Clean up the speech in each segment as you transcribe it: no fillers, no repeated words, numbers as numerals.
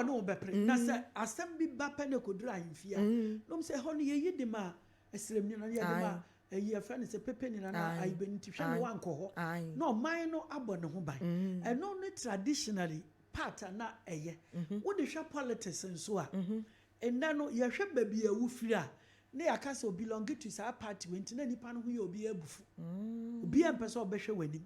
ɔne wo bɛpere. Na sɛ asɛm bi ba pɛ ne kɔduru ahemfie a, na ɔm sɛ ɛhɔ no yɛyi de ma ɛsrɛmni no, yɛde ma ɛyi yɛfrɛ no sɛ pepe ni nana ayibe nti hwɛ no wankɔ hɔ na ɔman no abɔ ne ho ban. Ɛno ne traditionally part a na ɛyɛ. Wode hwɛ politics nso a, ɛnɛ no yɛhwɛ baabi a wofiri a, ne yɛaka sɛ obi belong to saa party wei nti na nipa no ho yɛ obi abufu, obi mpɛ sɛ ɔbɛhwɛ w'anim.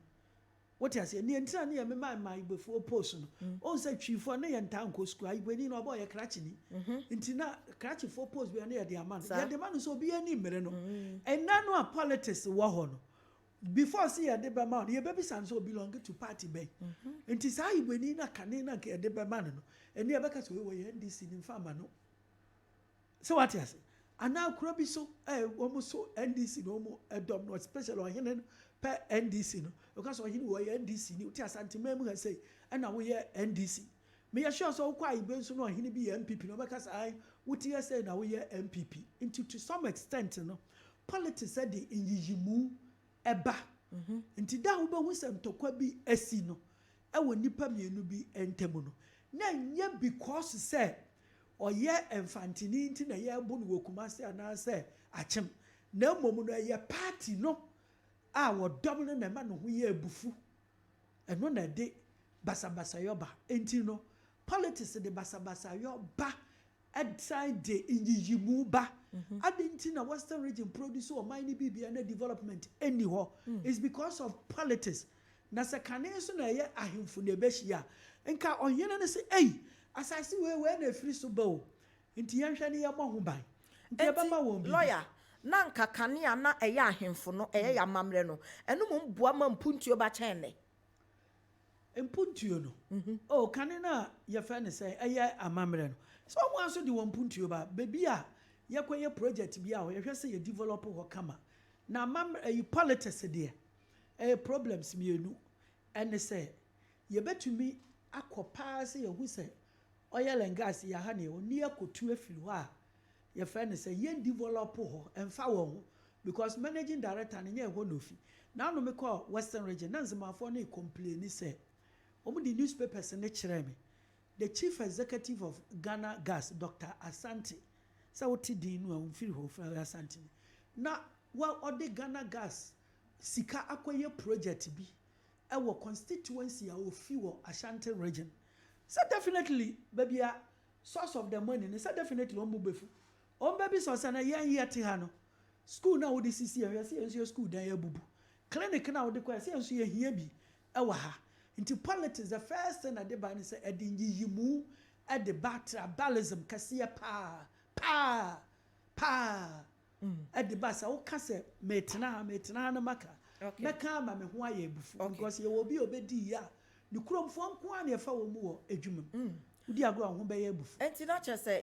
Wote aseɛ? Ne yɛntira ne yɛ mema ma ayigbefoɔ post no, ɔhu sɛ twifoɔ ne yɛ ntaa nkɔ sukuu. Ayigbeni no ɔbɔ ɔyɛ krakyeni, nti na krakyefoɔ post bi a ne yɛde ama no. Yɛde ma no sɛ obi ani mmere no. Ɛnɛ no a politics wɔ hɔ no, before sɛ yɛde bɛma no, yɛbɛbisa no sɛ obi belong to party bɛn. Nti saa ayigbeni na kane na nka yɛde bɛma no, ɛne yɛbɛka sɛ wei wɔyɛ NDC ne mfa ama no. Sɛ wate ase? Anaa kuro bi so wɔn so NDC na wɔn ɛdɔm no, especially ɔhene no pɛ NDC no, ɔka sɛ ɔhene wɔyɛ NDC ni. Wote Asanteman mu ha sɛ ɛna woyɛ NDC, meyɛ sure sɛ wokɔ Ayibe nso no, ɔhene bi yɛ NPP na ɔbɛka sɛ ayi wote yɛ sɛ na woyɛ NPP. Nti to some extent no, politics de nyiyimu ɛba. Nti da a wobɛhu sɛ ntɔkwa bi asi no ɛwɔ nipa mmienu bi ntam no, na nyɛ because sɛ ɔyɛ Mfantini nti na yɛrebɔ no wɔ Kumase anaasɛ Akyem, na mmom no ɛyɛ party no a wɔdɔm no na ɛma ne ho yɛ abufu. Ɛno na ɛde basabasayɔ ba. Nti no politics de basabasayɔ ba, ɛsan de nyiyimu ba. Adi nti na Western Region produce ɔman no biribiara na development ɛni hɔ is because of politics. Na sɛ kane nso na ɛyɛ ahemfo na ɛbɛhyia a, nka ɔhene no sɛ ɛyi asase wei wei na efiri so ba o, nti yɛnhwɛ ne yɛmmɔ ho ban, nti yɛbɛma wɔn bi. Lawyer, na nka kanea na ɛyɛ ahemfo no ɛyɛ yɛ amammerɛ no, ɛno mo boa ma mpuntuo ba kyɛn nɛ? Mpuntuo no o, kane no a yɛfrɛ no sɛ ɛyɛ amammerɛ no sɛ ɔmo nso de wɔn mpuntuo ba. Beebi a yɛkɔyɛ project bi a yɛhwɛ sɛ yɛ develop hɔ kama. Na amammerɛ ɛyi politics deɛ, ɛyɛ problems mmienu. Ɛne sɛ yɛbɛtumi akɔ paa sɛ yɛhu sɛ oil and gas yɛ ha ne yɛwɔ ne yɛkɔtu afiri hɔ a yɛfrɛ no sɛ yɛn develop hɔ ɛmfa wɔn ho, because managing director no nyɛ ɛhɔ na ofi. Naanu mi kɔ Western Region na nzemafoɔ no complain sɛ wɔn de newspapers ne kyerɛ me, the chief executive of Ghana Gas, Dr Asante, sɛ wote din no a wɔmfiri hɔ, ofiri Asante na wa ɔde Ghana Gas sika akɔyɛ project bi ɛwɔ constituency a ofi wɔ Ashanti Region, sɛ definitely baabi a source of the money ne sɛ definitely wɔn bo bɛfu. Wɔn bɛbi sɔ sɛ na yɛn yɛ te ha no, school na wɔde sisi yɛn, yɛsɛ yɛn nso yɛ school dan yɛ bubu, clinic na wɔde kɔ yɛ sɛ yɛn nso yɛ hia bi ɛwɔ ha. Nti politics, the first thing ɛde ba ne sɛ ɛde nyiyimu ɛde ba, tribalism kɛseɛ paa paa paa ɛde ba. Sɛ woka sɛ mɛtena ha, mɛtena ha no, maka mɛka ama me ho ayɛ abufu because yɛwɔ obi a obɛdi yie a ne kuromfoɔ nko ara na yɛfa wɔn mu wɔ adwuma mu. Wodi agorɔ a, wo ho bɛyɛ abufu. Nti na kyerɛ sɛ